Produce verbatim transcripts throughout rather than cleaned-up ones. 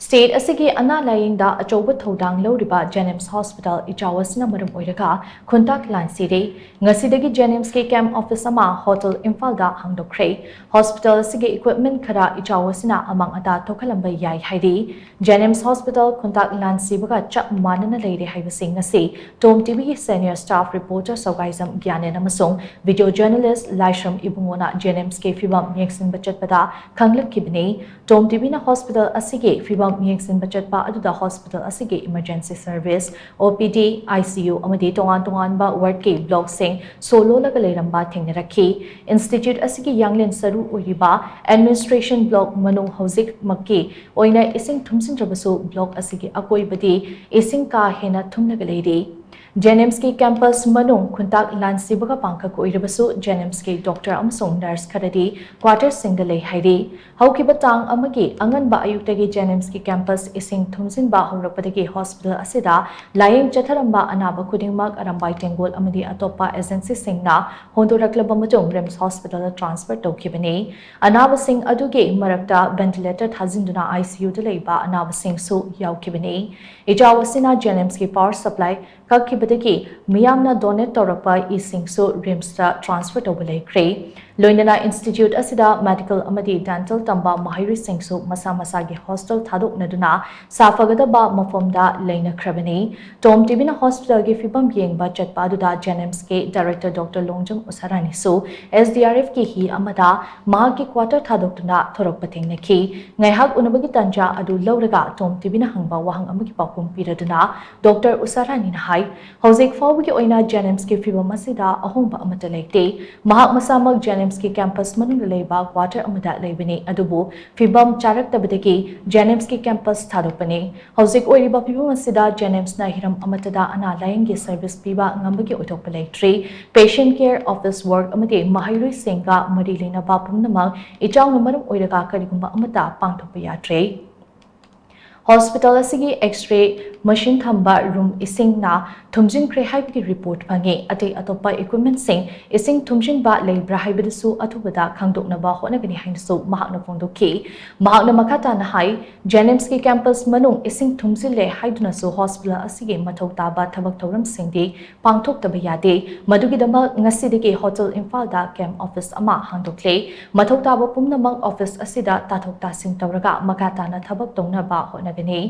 State ꯑꯁꯤꯒꯤ ꯑꯅꯥ ꯂꯥꯌꯦꯡꯗ ꯑꯆꯧꯕ ꯊꯧꯗꯥꯡ ꯂꯧꯔꯤꯕ JNIMS Hospital ꯏꯆꯥꯎ ꯑꯁꯤꯅ ꯃꯔꯝ ꯑꯣꯏꯔꯒ ꯈꯨꯟꯇꯥꯛ ꯂꯥꯟꯁꯤꯔꯦ꯫ ꯉꯁꯤꯗꯒꯤ JNIMSꯀꯤ camp office ꯑꯃ Hotel ꯏꯝꯐꯥꯜꯗ ꯍꯥꯡꯗꯣꯛꯈ꯭ꯔꯦ꯫ Hospital ꯑꯁꯤꯒꯤ equipment ꯈꯔ ꯏꯆꯥꯎ ꯑꯁꯤꯅ ꯑꯃꯥꯡ ꯑꯇꯥ ꯊꯣꯛꯍꯜꯂꯝꯕ ꯌꯥꯏ ꯍꯥꯏꯔꯤ꯫ JNIMS Hospital ꯈꯨꯟꯇꯥꯛ ꯂꯥꯟꯁꯤꯕꯒ ꯆꯞ ꯃꯥꯟꯅꯅ ꯂꯩꯔꯦ ꯍꯥꯏꯕꯁꯤ ꯉꯁꯤ TOM TVꯒꯤ senior staff reporter ꯁꯧꯒꯥꯏꯖꯝ ꯒ꯭ꯌꯥꯅꯦꯟ ꯑꯃꯁꯨꯡ video journalist ꯂꯥꯏꯁ꯭ꯔꯝ ꯏꯕꯨꯡꯉꯣꯅ JNIMSꯀꯤ ꯐꯤꯕꯝ ꯌꯦꯡꯁꯤꯟꯕ ꯆꯠꯄꯗ ꯈꯪꯂꯛꯈꯤꯕꯅꯤ꯫ TOM TVꯅ hospital ꯑꯁꯤꯒꯤ ꯐꯤꯕꯝ ꯌꯦꯡꯁꯤꯟꯕ ꯆꯠꯄ ꯑꯗꯨꯗ hospital ꯑꯁꯤꯒꯤ emergency service, OPD, ICU ꯑꯃꯗꯤ ꯇꯣꯉꯥꯟ ꯇꯣꯉꯥꯟꯕ wardꯀꯤ blockꯁꯤꯡ ꯁꯣ ꯂꯣꯜꯂꯒ ꯂꯩꯔꯝꯕ ꯊꯦꯡꯅꯔꯛꯈꯤ꯫ Institute ꯑꯁꯤꯒꯤ ꯌꯥꯡꯂꯦꯟ ꯁꯔꯨ ꯑꯣꯏꯔꯤꯕ administration block ꯃꯅꯨꯡ ꯍꯧꯖꯤꯛꯃꯛꯀꯤ ꯑꯣꯏꯅ ꯏꯁꯤꯡ ꯊꯨꯝꯖꯤꯟꯗ꯭ꯔꯕꯁꯨ block ꯑꯁꯤꯒꯤ ꯑꯀꯣꯏꯕꯗꯤ ꯏꯁꯤꯡ ꯀꯥ ꯍꯦꯟꯅ ꯊꯨꯝꯂꯒ ꯂꯩꯔꯤ꯫ JNIMSꯀꯤ campus ꯃꯅꯨꯡ ꯈꯨꯟꯇꯥꯛ ꯂꯥꯟꯁꯤꯕꯒ ꯄꯥꯡꯈꯛ ꯑꯣꯏꯔꯕꯁꯨ JNIMSꯀꯤ doctor ꯑꯃꯁꯨꯡ nurse ꯈꯔꯗꯤ quarterꯁꯤꯡꯗ ꯂꯩ ꯍꯥꯏꯔꯤ꯫ ꯍꯧꯈꯤꯕ ꯇꯥꯡ ꯑꯃꯒꯤ ꯑꯉꯟꯕ ꯑꯌꯨꯛꯇꯒꯤ JNIMSꯀꯤ campus ꯏꯁꯤꯡ ꯊꯨꯝꯖꯤꯟꯕ ꯍꯧꯔꯛꯄꯗꯒꯤ hospital ꯑꯁꯤꯗ ꯂꯥꯌꯦꯡ ꯆꯠꯊꯔꯝꯕ ꯑꯅꯥꯕ ꯈꯨꯗꯤꯡꯃꯛ ꯑꯔꯥꯝꯕꯥꯏ ꯇꯦꯡꯒꯣꯜ ꯑꯃꯗꯤ ꯑꯇꯣꯞꯄ agencyꯁꯤꯡꯅ ꯍꯣꯟꯗꯣꯔꯛꯂꯕ ꯃꯇꯨꯡ RIMS Hospitalꯗ transfer ꯇꯧꯈꯤꯕꯅꯤ꯫ ꯑꯅꯥꯕꯁꯤꯡ ꯑꯗꯨꯒꯤ ꯃꯔꯛꯇ ventilator ꯊꯥꯖꯤꯟꯗꯨꯅ ICUꯗ ꯂꯩꯕ ꯑꯅꯥꯕꯁꯤꯡꯁꯨ ꯌꯥꯎꯈꯤꯕꯅꯤ꯫ ꯏꯆꯥꯎ ꯑꯁꯤꯅ JNIMSꯀꯤ power supply ꯀꯛꯈꯤꯕꯗꯒꯤ ꯃꯤꯌꯥꯝꯅ donate ꯇꯧꯔꯛꯄ ꯏꯁꯤꯡꯁꯨ RIMSꯇ transfer ꯇꯧꯕ ꯂꯩꯈ꯭ꯔꯦ꯫ ꯂꯣꯏꯅꯅ institute ꯑꯁꯤꯗ medical ꯑꯃꯗꯤ dental ꯇꯝꯕ ꯃꯍꯩꯔꯣꯏꯁꯤꯡꯁꯨ ꯃꯁꯥ ꯃꯁꯥꯒꯤ hostel ꯊꯥꯗꯣꯛꯅꯗꯨꯅ ꯁꯥꯐꯒꯗꯕ ꯃꯐꯝꯗ ꯂꯩꯅꯈ꯭ꯔꯕꯅꯤ꯫ TOM TVꯅ hospitalꯒꯤ ꯐꯤꯕꯝ ꯌꯦꯡꯕ ꯆꯠꯄ ꯑꯗꯨꯗ JNIMSꯀꯤ director doctor ꯂꯣꯡꯖꯝ ꯎꯁꯥꯔꯥꯅꯤꯁꯨ SDRFꯀꯤ ꯍꯤ ꯑꯃꯗ ꯃꯍꯥꯛꯀꯤ quarter ꯊꯥꯗꯣꯛꯇꯨꯅ ꯊꯣꯔꯛꯄ ꯊꯦꯡꯅꯈꯤ꯫ ꯉꯥꯏꯍꯥꯛ ꯎꯅꯕꯒꯤ ꯇꯥꯟꯖꯥ ꯑꯗꯨ ꯂꯧꯔꯒ TOM TVꯅ ꯍꯪꯕ ꯋꯥꯍꯪ ꯑꯃꯒꯤ ꯄꯥꯎꯈꯨꯝ ꯄꯤꯔꯗꯨꯅ doctor ꯎꯁꯥꯔꯥꯅꯤꯅ ꯍꯥꯏ, ꯍꯧꯖꯤꯛ ꯐꯥꯎꯕꯒꯤ ꯑꯣꯏꯅ JNIMSꯀꯤ ꯐꯤꯕꯝ ꯑꯁꯤꯗ ꯑꯍꯣꯡꯕ ꯑꯃꯠꯇ ꯂꯩꯇꯦ꯫ ꯃꯍꯥꯛ ꯃꯁꯥꯃꯛ JNIMSꯀꯤ campus ꯃꯅꯨꯡꯗ ꯂꯩꯕ quarter ꯑꯃꯗ ꯂꯩꯕꯅꯤ, ꯑꯗꯨꯕꯨ ꯐꯤꯕꯝ ꯆꯥꯔꯛꯇꯕꯗꯒꯤ JNIMSꯀꯤ campus ꯊꯥꯗꯣꯛꯄꯅꯤ꯫ ꯍꯧꯖꯤꯛ ꯑꯣꯏꯔꯤꯕ ꯐꯤꯕꯝ ꯑꯁꯤꯗ JNIMSꯅ ꯍꯤꯔꯝ ꯑꯃꯠꯇꯗ ꯑꯅꯥ ꯂꯥꯌꯦꯡꯒꯤ service ꯄꯤꯕ ꯉꯝꯕꯒꯤ ꯑꯣꯏꯊꯣꯛꯄ ꯂꯩꯇ꯭ꯔꯤ꯫ Patient care, office work ꯑꯃꯗꯤ ꯃꯍꯩꯔꯣꯏꯁꯤꯡꯒ ꯃꯔꯤ ꯂꯩꯅꯕ ꯄꯨꯝꯅꯃꯛ ꯏꯆꯥꯎꯅ ꯃꯔꯝ ꯑꯣꯏꯔꯒ ꯀꯔꯤꯒꯨꯝꯕ ꯑꯃꯠꯇ ꯄꯥꯡꯊꯣꯛꯄ ꯌꯥꯗ꯭ꯔꯦ꯫ ꯍꯣꯁꯄꯤꯇꯥꯜ ꯑꯁꯤꯒꯤ X-ray ꯃꯁꯤꯟ ꯊꯝꯕ ꯔꯨꯝ ꯏꯁꯤꯡꯅ ꯊꯨꯝꯖꯤꯟꯈ꯭ꯔꯦ ꯍꯥꯏꯕꯒꯤ ꯔꯤꯄꯣꯔꯠ ꯐꯪꯉꯤ꯫ ꯑꯇꯩ ꯑꯇꯣꯞꯄ ꯏꯀ꯭ꯋꯤꯞꯃꯦꯟꯁꯤꯡ ꯏꯁꯤꯡ ꯊꯨꯝꯖꯤꯟꯕ ꯂꯩꯕ꯭ꯔꯥ ꯍꯥꯏꯕꯗꯨꯁꯨ ꯑꯊꯨꯕꯗ ꯈꯪꯗꯣꯛꯅꯕ ꯍꯣꯠꯅꯒꯅꯤ ꯍꯥꯏꯅꯁꯨ ꯃꯍꯥꯛꯅ ꯐꯣꯡꯗꯣꯛꯈꯤ꯫ ꯃꯍꯥꯛꯅ ꯃꯈꯥ ꯇꯥꯅ ꯍꯥꯏ, ꯖꯦꯅꯤꯝꯁꯀꯤ ꯀꯦꯝꯄꯁ ꯃꯅꯨꯡ ꯏꯁꯤꯡ ꯊꯨꯝꯖꯤꯜꯂꯦ ꯍꯥꯏꯗꯨꯅꯁꯨ ꯍꯣꯁꯄꯤꯇꯥꯜ ꯑꯁꯤꯒꯤ ꯃꯊꯧ ꯇꯥꯕ ꯊꯕꯛ ꯊꯧꯔꯝꯁꯤꯡꯗꯤ ꯄꯥꯡꯊꯣꯛꯇꯕ ꯌꯥꯗꯦ꯫ ꯃꯗꯨꯒꯤꯗꯃꯛ ꯉꯁꯤꯗꯒꯤ ꯍꯣꯇꯦꯜ ꯏꯝꯐꯥꯜꯗ ꯀꯦꯝꯞ ꯑꯣꯐꯤꯁ ꯑꯃ ꯍꯥꯡꯗꯣꯛꯂꯦ꯫ ꯃꯊꯧ ꯇꯥꯕ ꯄꯨꯝꯅꯃꯛ ꯑꯣꯐꯤꯁ ꯑꯁꯤꯗ ꯇꯥꯊꯣꯛ ꯇꯥꯁꯤꯟ ꯇꯧꯔꯒ ꯃꯈꯥ ꯇꯥꯅ ꯊꯕꯛ ꯇꯧꯅꯕ ꯍꯣꯠꯅꯒꯅꯤ꯫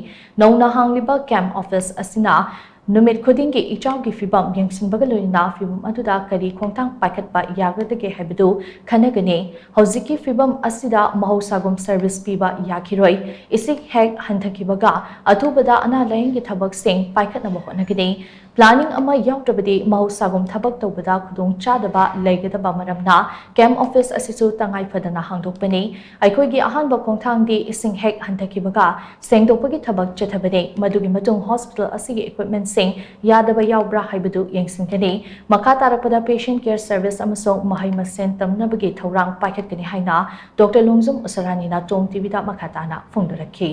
ꯅꯧꯅ ꯍꯥꯡꯂꯤꯕ ꯀꯦꯝꯞ ꯑꯣꯐꯤꯁ ꯑꯁꯤꯅ ꯅꯨꯃꯤꯠ ꯈꯨꯗꯤꯡꯒꯤ ꯏꯆꯥꯎꯒꯤ ꯐꯤꯕꯝ ꯌꯦꯡꯁꯤꯟꯕꯒ ꯂꯣꯏꯅꯅ ꯐꯤꯕꯝ ꯑꯗꯨꯗ ꯀꯔꯤ ꯈꯣꯡꯊꯥꯡ ꯄꯥꯏꯈꯠꯄ ꯌꯥꯒꯗꯒꯦ ꯍꯥꯏꯕꯗꯨ ꯈꯟꯅꯒꯅꯤ꯫ ꯍꯧꯖꯤꯛꯀꯤ ꯐꯤꯕꯝ ꯑꯁꯤꯗ ꯃꯍꯧꯁꯥꯒꯨꯝ ꯁꯔꯚꯤꯁ ꯄꯤꯕ ꯌꯥꯈꯤꯔꯣꯏ꯫ ꯏꯁꯤꯡ ꯍꯦꯛ ꯍꯟꯊꯈꯤꯕꯒ ꯑꯊꯨꯕꯗ ꯑꯅꯥ ꯂꯥꯌꯦꯡꯒꯤ ꯊꯕꯛꯁꯤꯡ ꯄꯥꯏꯈꯠꯅꯕ ꯍꯣꯠꯅꯒꯅꯤ꯫ ꯄ꯭ꯂꯥꯅꯤꯡ ꯑꯃ ꯌꯥꯎꯗ꯭ꯔꯕꯗꯤ ꯃꯍꯧꯁꯥꯒꯨꯝ ꯊꯕꯛ ꯇꯧꯕꯗ ꯈꯨꯗꯣꯡ ꯆꯥꯗꯕ ꯂꯩꯒꯗꯕ ꯃꯔꯝꯅ ꯀꯦꯝꯞ ꯑꯣꯐꯤꯁ ꯑꯁꯤꯁꯨ ꯇꯉꯥꯏ ꯐꯗꯅ ꯍꯥꯡꯗꯣꯛꯄꯅꯤ꯫ ꯑꯩꯈꯣꯏꯒꯤ ꯑꯍꯥꯟꯕ ꯈꯣꯡꯊꯥꯡꯗꯤ ꯏꯁꯤꯡ ꯍꯦꯛ ꯍꯟꯊꯈꯤꯕꯒ ꯁꯦꯡꯗꯣꯛꯄꯒꯤ ꯊꯕꯛ ꯆꯠꯊꯕꯅꯤ꯫ ꯃꯗꯨꯒꯤ ꯃꯇꯨꯡ ꯍꯣꯁꯄꯤꯇꯥꯜ ꯑꯁꯤꯒꯤ ꯏꯀ꯭ꯋꯤꯞꯃꯦꯟꯁꯤꯡ ꯌꯥꯗꯕ ꯌꯥꯎꯕ꯭ꯔꯥ ꯍꯥꯏꯕꯗꯨ ꯌꯦꯡꯁꯤꯟꯒꯅꯤ꯫ ꯃꯈꯥ ꯇꯥꯔꯛꯄꯗ ꯄꯦꯁꯦꯟ ꯀꯦꯌꯔ ꯁꯔꯚꯤꯁ ꯑꯃꯁꯨꯡ ꯃꯍꯩ ꯃꯁꯤꯡ ꯇꯝꯅꯕꯒꯤ ꯊꯧꯔꯥꯡ ꯄꯥꯏꯈꯠꯀꯅꯤ ꯍꯥꯏꯅ ꯗꯣꯛꯇꯔ ꯂꯣꯡꯖꯝ ꯎꯁꯔꯥꯅꯤꯅ ꯇꯣꯝ ꯇꯤꯚꯤꯗ ꯃꯈꯥ ꯇꯥꯅ ꯐꯣꯡꯗꯣꯔꯛꯈꯤ꯫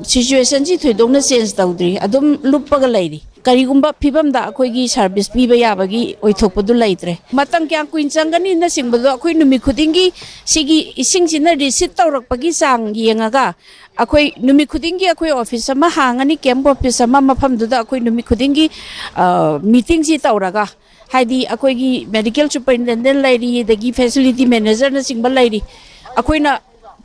ꯁꯤꯆꯨꯋꯦꯁꯟꯁꯤ ꯊꯣꯏꯗꯣꯛꯅ ꯆꯦꯟꯖ ꯇꯧꯗ꯭ꯔꯤ, ꯑꯗꯨꯝ ꯂꯨꯞꯄꯒ ꯂꯩꯔꯤ꯫ ꯀꯔꯤꯒꯨꯝꯕ ꯐꯤꯕꯝꯗ ꯑꯩꯈꯣꯏꯒꯤ ꯁꯥꯔꯚꯤꯁ ꯄꯤꯕ ꯌꯥꯕꯒꯤ ꯑꯣꯏꯊꯣꯛꯄꯗꯨ ꯂꯩꯇ꯭ꯔꯦ꯫ ꯃꯇꯝ ꯀꯌꯥꯝ ꯀꯨꯏꯅ ꯆꯪꯒꯅꯤꯅꯆꯤꯡꯕꯗꯣ ꯑꯩꯈꯣꯏ ꯅꯨꯃꯤꯠ ꯈꯨꯗꯤꯡꯒꯤ ꯁꯤꯒꯤ ꯏꯁꯤꯡꯁꯤꯅ ꯔꯤꯁꯤꯠ ꯇꯧꯔꯛꯄꯒꯤ ꯆꯥꯡ ꯌꯦꯡꯉꯒ ꯑꯩꯈꯣꯏ ꯅꯨꯃꯤꯠ ꯈꯨꯗꯤꯡꯒꯤ ꯑꯩꯈꯣꯏ ꯑꯣꯐꯤꯁ ꯑꯃ ꯍꯥꯡꯉꯅꯤ, ꯀꯦꯝꯞ ꯑꯣꯐꯤꯁ ꯑꯃ, ꯃꯐꯝꯗꯨꯗ ꯑꯩꯈꯣꯏ ꯅꯨꯃꯤꯠ ꯈꯨꯗꯤꯡꯒꯤ ꯃꯤꯇꯤꯡꯁꯤ ꯇꯧꯔꯒ, ꯍꯥꯏꯗꯤ ꯑꯩꯈꯣꯏꯒꯤ ꯃꯦꯗꯤꯀꯦꯜ ꯁꯨꯄꯔꯤꯟꯇꯦꯟꯗꯦꯟ ꯂꯩꯔꯤ, ꯑꯗꯒꯤ ꯐꯦꯁꯤꯂꯤꯇꯤ ꯃꯦꯅꯦꯖꯔꯅꯆꯤꯡꯕ ꯂꯩꯔꯤ, ꯑꯩꯈꯣꯏꯅ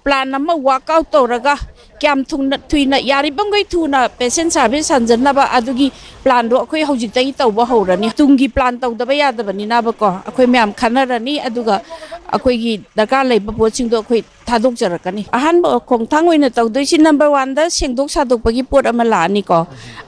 ꯄ꯭ꯂꯥꯟ ꯑꯃ ꯋꯥꯔꯛ ꯑꯥꯎꯠ ꯇꯧꯔꯒ ꯀꯌꯥꯝ ꯊꯨꯅ, ꯊꯨꯅ, ꯌꯥꯔꯤꯕꯃꯈꯩ ꯊꯨꯅ ꯄꯦꯁꯦꯟ ꯁꯥꯔꯚꯤꯁ ꯍꯟꯖꯟꯅꯕ ꯑꯗꯨꯒꯤ ꯄ꯭ꯂꯥꯟꯗꯣ ꯑꯩꯈꯣꯏ ꯍꯧꯖꯤꯛꯇꯒꯤ ꯇꯧꯕ ꯍꯧꯔꯅꯤ꯫ ꯇꯨꯡꯒꯤ ꯄ꯭ꯂꯥꯟ ꯇꯧꯗꯕ ꯌꯥꯗꯕꯅꯤꯅꯕꯀꯣ, ꯑꯩꯈꯣꯏ ꯃꯌꯥꯝ ꯈꯟꯅꯔꯅꯤ, ꯑꯗꯨꯒ ꯑꯩꯈꯣꯏꯒꯤ ꯗꯔꯀꯥꯔ ꯂꯩꯕ ꯄꯣꯠꯁꯤꯡꯗꯣ ꯑꯩꯈꯣꯏ ꯊꯥꯗꯣꯛꯆꯔꯛꯀꯅꯤ꯫ ꯑꯍꯥꯟꯕ ꯈꯣꯡꯊꯥꯡ ꯑꯣꯏꯅ ꯇꯧꯗꯣꯏꯁꯤ, ꯅꯝꯕꯔ ꯋꯥꯟꯗ ꯁꯦꯡꯗꯣꯛ ꯁꯥꯗꯣꯛꯄꯒꯤ ꯄꯣꯠ ꯑꯃ ꯂꯥꯛꯑꯅꯤꯀꯣ꯫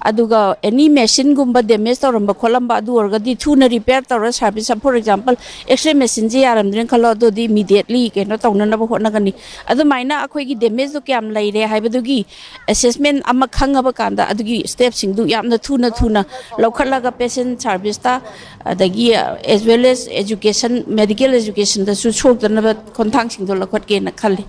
ꯑꯗꯨꯒ ꯑꯦꯅꯤ ꯃꯦꯆꯤꯟꯒꯨꯝꯕ ꯗꯦꯃꯦꯖ ꯇꯧꯔꯝꯕ ꯈꯣꯠꯂꯝꯕ ꯑꯗꯨ ꯑꯣꯏꯔꯒꯗꯤ ꯊꯨꯅ ꯔꯤꯄꯦꯌꯔ ꯇꯧꯔ ꯁꯥꯔꯚꯤꯁ, ꯐꯣꯔ ꯑꯦꯛꯖꯥꯝꯄꯜ, ꯑꯦꯛꯁꯔꯦ ꯃꯦꯆꯤꯟꯁꯦ ꯌꯥꯔꯝꯗ꯭ꯔꯦꯅ ꯈꯜꯂꯣ, ꯑꯗꯨꯗꯤ ꯏꯃꯤꯗꯤꯌꯦꯠꯂꯤ ꯀꯩꯅꯣ ꯇꯧꯅꯅꯕ ꯍꯣꯠꯅꯒꯅꯤ꯫ ꯑꯗꯨꯃꯥꯏꯅ ꯑꯩꯈꯣꯏꯒꯤ ꯗꯦꯃꯦꯖꯇꯣ ꯀꯌꯥꯝ ꯂꯩꯔꯦ ꯍꯥꯏꯕꯗꯨꯒꯤ ꯑꯦꯁꯦꯁꯃꯦꯟ ꯑꯃ ꯈꯪꯉꯕ ꯀꯥꯟꯗ ꯑꯗꯨꯒꯤ ꯁ꯭ꯇꯦꯞꯁꯤꯡꯗꯨ ꯌꯥꯝꯅ ꯊꯨꯅ ꯊꯨꯅ ꯂꯧꯈꯠꯂꯒ ꯄꯦꯁꯦꯟ ꯁꯥꯔꯚꯤꯁꯇ, ꯑꯗꯒꯤ as well as education, medical educationꯗꯁꯨ ꯁꯣꯛꯇꯅꯕ ꯈꯣꯡꯊꯥꯡꯁꯤꯡꯗꯣ ꯂꯧꯈꯠꯀꯦꯅ ꯈꯜꯂꯤ꯫